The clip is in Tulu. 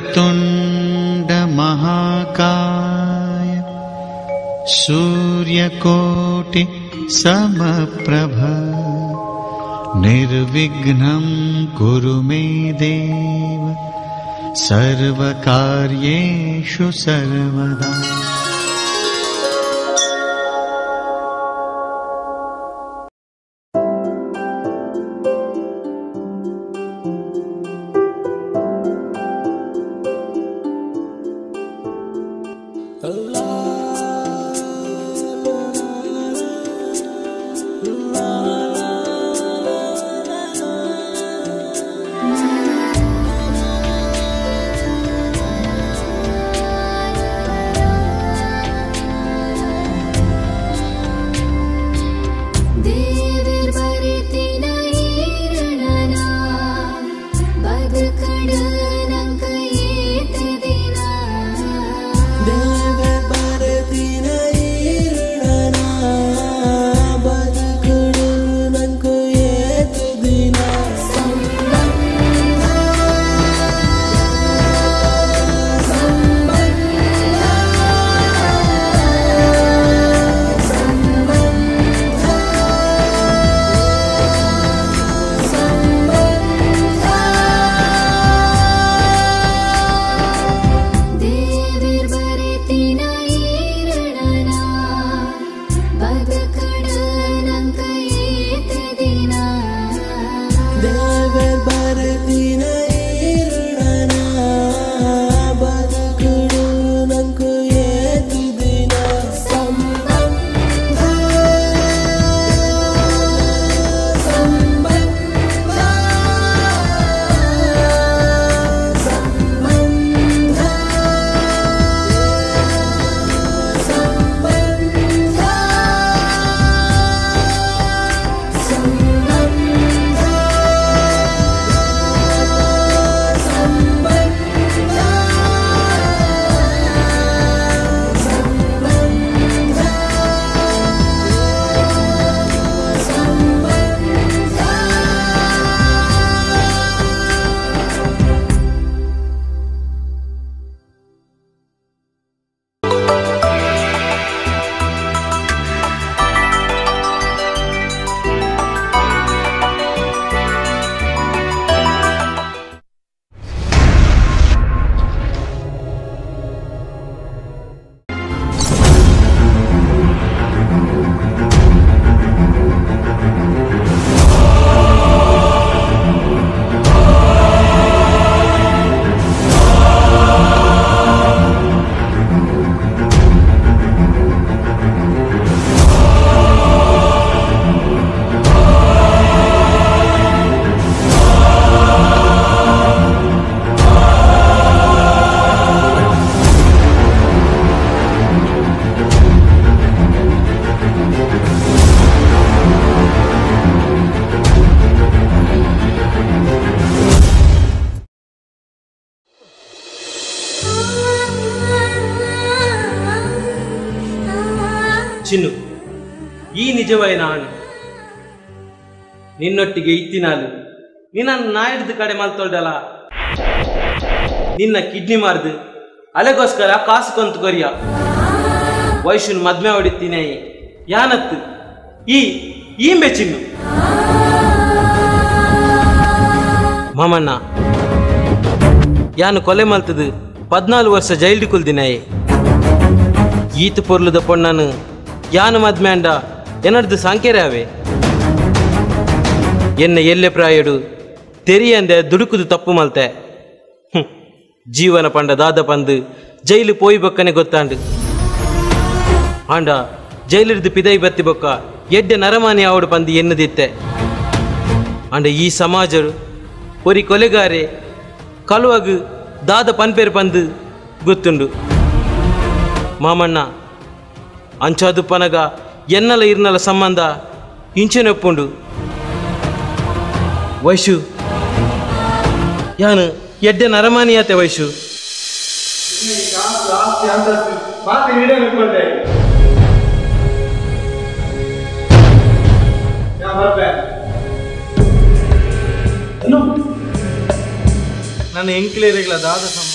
Vakratunda महाकाय सूर्यकोटि समप्रभ निर्विघ्नं कुरु मे देव सर्वकार्येषु सर्वदा। ಚಿನ್ನು ಈ ನಿಜವೈ ನಾನು ನಿನ್ನೊಟ್ಟಿಗೆ ಇತ್ತಿನಾಲು ನಿನ್ನ ನಾಯಿಡ್ದು ಕಡೆ ಮಲ್ತೊಳ್ದಲ್ಲ ನಿನ್ನ ಕಿಡ್ನಿ ಮಾರ್ದು ಅಲೆಗೋಸ್ಕರ ಕಾಸು ಕೊಂತು ಕೊರಿಯ ವಯಸ್ಸು ಮದ್ಮೆ ಹೊಡಿತೀನಿ ಯಾನತ್ತು ಈ ಈಂಬೆ ಚಿನ್ನು ಮಾಮಣ್ಣ ಯಾನು ಕೊಲೆ ಮಲ್ತದು 14 ವರ್ಷ ಜೈಲ್ಡ್ ಕುಲ್ದಿನಾಯಿ ಈತ ಪೊರ್ಲುದ ಪೊಣ್ಣನು ಯಾನು ಮದ್ಮೆ ಅಂಡ ಎನ್ನಡ್ದು ಸಾಂಕೇರಾವೆ ಎನ್ನ ಎಲ್ಲೆ ಪ್ರಾಯಡು ತೆರಿಯಂದೆ ದುಡುಕುದು ತಪ್ಪು ಮಲ್ತೆ ಜೀವನ ಪಂಡ ದಾದ ಪಂದು ಜೈಲು ಪೋಯಿ ಬೊಕ್ಕನೆ ಗೊತ್ತಾಂಡು. ಆಂಡ ಜೈಲಿರ್ದು ಪಿದೈ ಬತ್ತಿ ಬೊಕ್ಕ ಎಡ್ಡೆ ನರಮಾನಿ ಆವಡು ಪಂದು ಎನ್ನುದಿತ್ತೆ. ಆಂಡ ಈ ಸಮಾಜರು ಒರಿ ಕೊಲೆಗಾರೆ ಕಲುವಾಗ ದಾದ ಪನ್ಪೇರು ಪಂದು ಗೊತ್ತುಂಡು. ಮಾಮಣ್ಣ ಅಂಚಾದು ಪನಗ ಎನ್ನಲ ಇರ್ನಲ ಸಂಬಂಧ ಇಂಚೆನೊಪ್ಪುಂಡು. ವೈಶು ಯಾನು ಎಡ್ಡೆ ನರಮಾನಿಯಾತೆ ವೈಶು. ನನ್ನ ಎಂಕ್ಲೇರಿಗಳ ದಾದ ಸಂಬಂಧ.